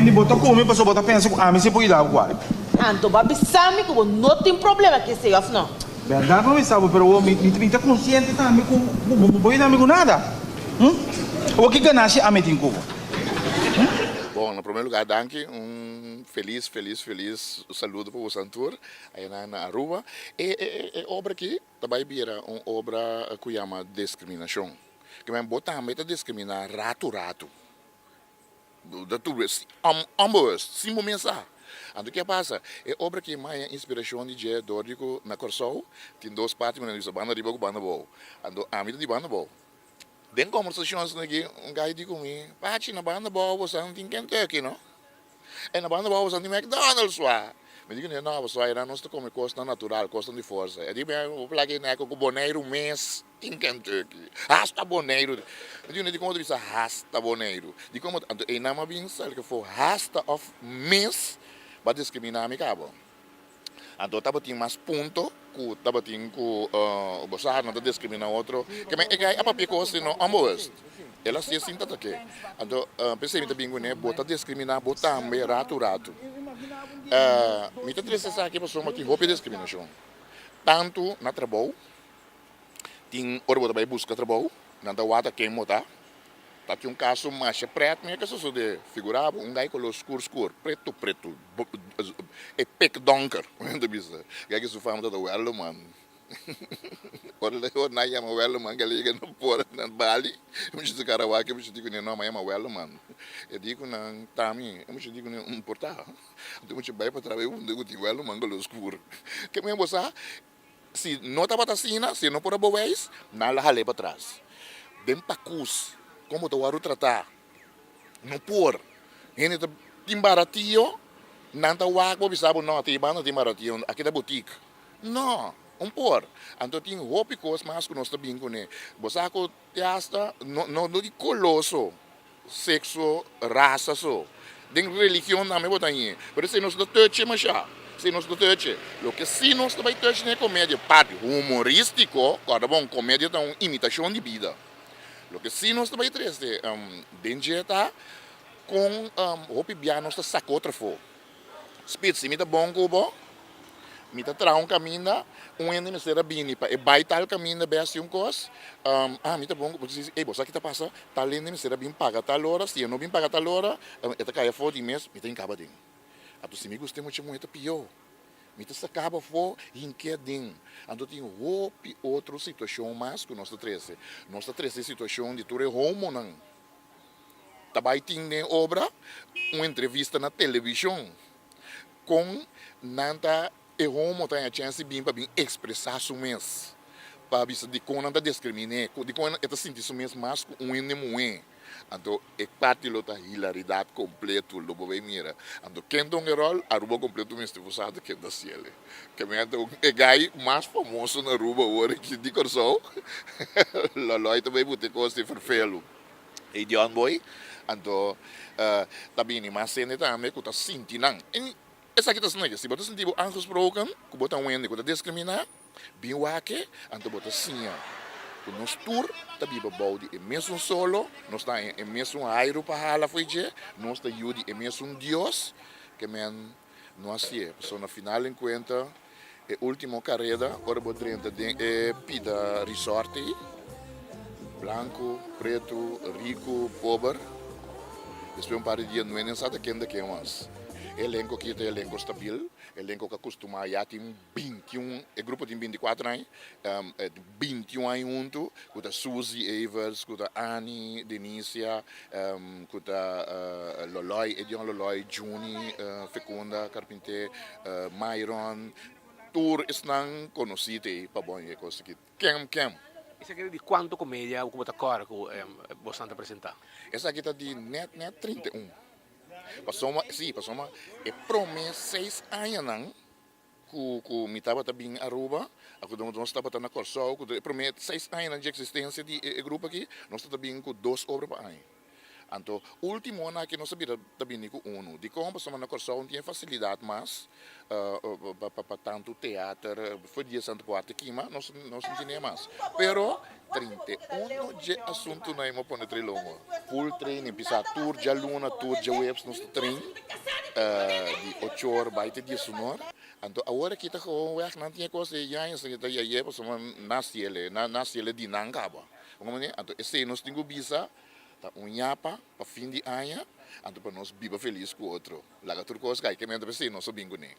Wendy, bo ta ku mi pasobra bo ta pensa ku ami si por yuda bo ku algu. Anto bo a bisa mi ku bo no tin problema ku esei, òf no? Bèrdat bo bisa bo, pero awor mi ta konsiente tambe ku bo no por yuda mi ku nada. Hm? Awor ki ganashi ami tin ku bo? Hm? Bon, na prome lugar danki, un felis felis felis saludo pa boso tur ayana na Aruba. E e obra aki ta bai bira un obra ku yama Discriminacion. Kimen bo tambe ta diskriminá ratu ratu. Onbewust, sin bo mes sa. Anto ke a pasa? E obra aki mi haña inspirashon di dje dor di ku na Kòrsou tin dos parti ku nan bisa banda riba ku banda abou. Anto ami ta di banda abou. Den kòmbersashon asina aki un gai di ku mi, Pachi, na banda abou bo sa no tin Kentucky no. E na banda abou bo sa no tin McDonald's wak. Mi di ku no, pasobra aynan nos ta kome kosnan natural, kosnan di forsa. E di mi, bo plaka e nèko ku Boneiru mes. Tin Kentucky. Hasta Boneiru. Mi di dikon bo ta bisa hasta Boneiru? Dikon bo ta. Anto einan a bin sali afó hasta òf mes bo a diskriminá mi kaba. Anto tabatin mas punto ku tabatin ku bo sa nan ta diskriminá otro. Ke men e gai a papia kos sino onbewust. El a siña sin ta take. Anto p'esei mi ta bin kuné bo ta diskriminá bo tambe ratu ratu. Mi ta trese esaki pasobra tin hopi diskriminashon. Tantu na trabou. Tin ora bo ta bai buska trabou, nan ta wak ken bo ta. Ta tin un kaso masha pret mi a sosode. Figura bo un gai kolor skur skur, pretu pretu, e pek donker, nan ta bisa. Gai ki su fama ta Welderman. Ora nan yama Welderman ke a yega na por na Bali, e mucha su kara wak e mucha di ku nan, no, mi a yama Welderman. E di ku nan, Tami, e mucha di ku nan, por ta. Anto e mucha bai pa trabou e puntra ku tin Welderman kolor skur. Ke men bo sa? Si no tabata asina, si e no por a bewijs, nan lo hal'é patras. Den pakus, kon bo ta wòrdu tratá? No por. Hende ta tin baratio, nan ta wak bo bisa bo, no, te banda tin baratio, aki ta butik. No, un por. Anto tin hopi kos mas ku nos ta bin kuné. Bo sa ku te hasta no no di koló so. Sexo, rasa so. Den religion tambe bo ta hañ'é. Pero esei nos no ta touch'e mashá. Esei nos no ta touch'e. Loke sí nos ta bai touch den e comedia, parti humoristico, kòrda bon, comedia ta un imitashon di bida. Loke sí nos ta bai trese den dje ta kon hopi bia nos ta saka otro afó. Spit, si mi ta bon ku bo, mi ta traha un kaminda, un hende mester a bini pa e bai tal kaminda bai hasi un kos, ah mi ta bon ku bo, ey bo sa ki ta pasa, tal hende mester a bin paga tal ora, si e no bin paga tal ora, e ta kai afó di mes, mi ta hinkaba aden. Anto si mi gusta e mucha muhé ta pió, mi ta sakaba afó hink'é aden. Anto tin hopi otro situashon mas ku nos ta trese. Nos ta trese e situashon di tur e homonan. Ta bai tin den obra un entrevista na televishon kon nan ta e homo ta haña chèns di bin pa bin ekspresá su mes pa bisa dikon nan ta deskrimin'é dikon e ta sinti su mes mas ku un hende muhé anto e parti lo ta hilaridat kompleto lo bo bai mira anto ken ta hunga e ròl Aruba kompleto mester por sa ta ken ta hasiel e e gai mas famoso na Aruba awor aki di Kòrsou Lòlòi ta bai buta e kos di ferfelu. E John Boy anto ta bini mas hende tambe ku ta sinti nan. En esaki ta snoke, si bo ta sinti bo aangesproken ku bo ta un hende ku ta diskriminá, bin wak e, anto bo ta siña ku nos tur ta biba bou di e mesun solo, nos ta haña e mesun airu pa hala fo'i dje, nos ta yu di e mesun Dios, ke men no hasié. Pasobra na final den kuenta e ultimo kareda ora bo drenta den e pida resort ei, blanku, pretu, riku, pober, despues un par di dia no sa ta ken ta ken mas. E elenko aki ta e elenko stabil, elenko ku a kustumá ya tin bintiun, e grupo tin bintikuater aña, bintiun aña huntu, ku ta Suzy Evers, ku ta Annie, Denisia, ku ta Loloy, Edion Loloy, Juni, Fecunda Carpinté, Myron, tur esnan konosí ta ei pa bon e kos aki. Kem kem. Esaki ta di kuantu komedia ku bo ta kòrda ku bosnan ta presentá? Esaki ta di nèt nèt 31. Pasobra, sí, pasobra e promé seis añanan Ku ku mi tabata bin Aruba, a ku nos tabata na Kòrsou, ku e promé seis añanan dje eksistensia di e grupo aki, nos tabata bin ku dos obra pa aña. Anto ultimonan aki nos a bira ta bini ku unu. Dikon? Pasobra na Kòrsou no tin e fasilidat mas pa tantu teater, for di e Santo por arte kima, nos no tin e mas. Pero 31 dje asuntunan ei mo pone trilongo. Full training, bisa tur djaluna, tur djaweps nos ta train di ocho or bai te diesun or. Anto awor aki ta gewoon weg nan tin e kos ei yaña esaki ta yay'e pasobra nan hasiel, nan hasiel di nan kaba. Anto esei nos tin ku bisa. Ta un yapa pa fin di aña, anto pa nos biba felis ku otro. Laga tur kos kai, ke mester p'esei nos a bin kuné.